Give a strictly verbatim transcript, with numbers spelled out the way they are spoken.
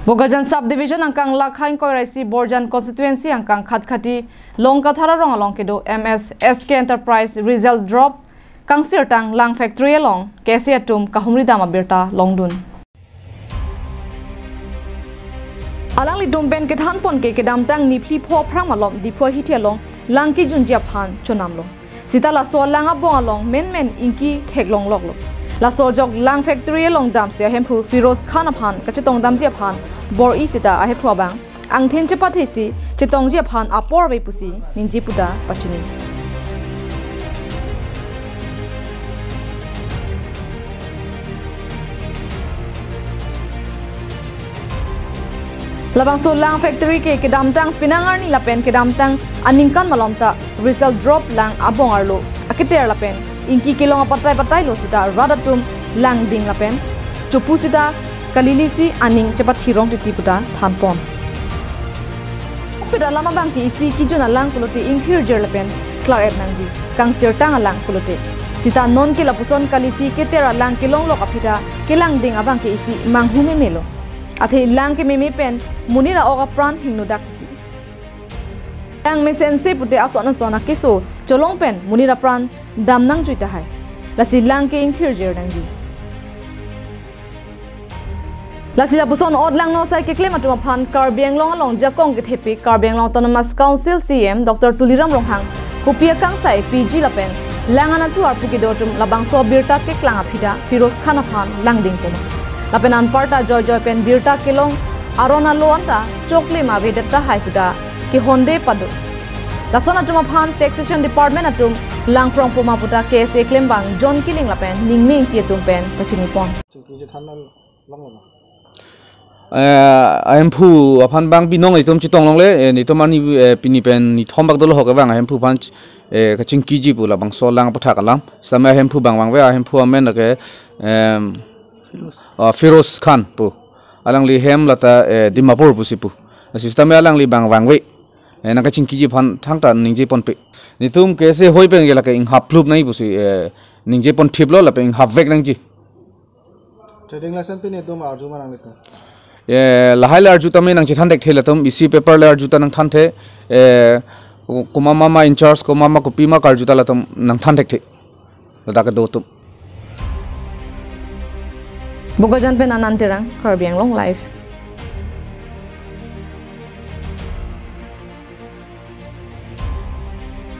Bokajan Subdivision angkang Lakha ingkoi ra isi Borjan Constituency angkang Khatkhati Longkathar arong along kedo M S S K Enterprise result drop kangsirtang lang factory along K S A atum kahumridam abirta longdun. Alanglitum pen kethanpon ke kedamtang niphli pho aphrang malom Diphu ahithi along lang kejunji aphan chonamlo. Sita laso lang abong along menmen ingki theklongloklo. Laso ajok lang factory along damsi ahemphu Firoz Khan aphan kachetongdamji aphan bor-i sita ahemphu abang angthin chepathesi chetongji aphan apor ave pusi ningje puta pachini. Labangso lang factory ke kedamtang penang arni lapen kedamtang aningkan malom ta result drop lang abong arlo aketer lapen ingki kelong apatai patailo sita rat atum langding lapen chopu sita kalilisi aning chepathirong titi puta thanpon. Peda lama abang ke isi kejun alang pulote ingthirjir lapen klar-et nangji, kangsirtang alang pulote. Sita non ke lapuson kalisi keter alang kelonglok aphi ta kelangding abang ke isi manghu memelo. Athe lang kememe pen monit a-ok apran hingnodak titi. Lang mesense pute ason ason akeso cholong pen monit apran dam nangjui tahai. Lasi lang ke ingthirjir nangji. Lasi lapuson ot langno asai keklem atum aphan Karbi Anglong along jakong kethepi Karbi Anglong Autonomous Council C E M Doctor Tuliram Ronghang kopi akangsai piji lapen lang anatthu arpu kedo atum labangso birta keklang aphi ta Firoz Khan aphan langding poma. Lapen anparta joijoi pen birta kelong aron alo anta chokle ma avedet tahai puta kehonde pado. Lason atum aphan Taxation Department atum langprong poma puta K S A klembang John Killing lapen Ningme Ingti atum pen pachinipon. Chingki chethan long long. Eh, ahemphu aphan bang binong itum chetong longle, eh, nitum ani, eh, pini pen nithom bak dolo hok abang ahemphu aphan, eh, kachingkiji pu labangso lang aputhak alam. Sitame ahemphu bang vangve ahemphu amen lake, em, Firoz. Ah, Firoz Khan pu. Alangli hem lata, eh, Dimapur pusi pu. Sitame alangli bang vangve. Eh, nangkachingkiji aphan thangta ningje ponpe. Nitum K S A hoi pen ke lake inghap plup nai pusi, eh, ningje ponthiplo lapen inghap vek nangji. Trading license pini dum arju ma nanglitum? Eh, lahai le arju tame nangchethan thekthe latum, isi paper le arju ta nangthanthe, eh, ko-, komat ma ma in charge, komat ma kopi ma karju ta latum nangthan thekthe. Ladak kedo atum. Bokajan pen Anand Terang, Karbi Anglong Live.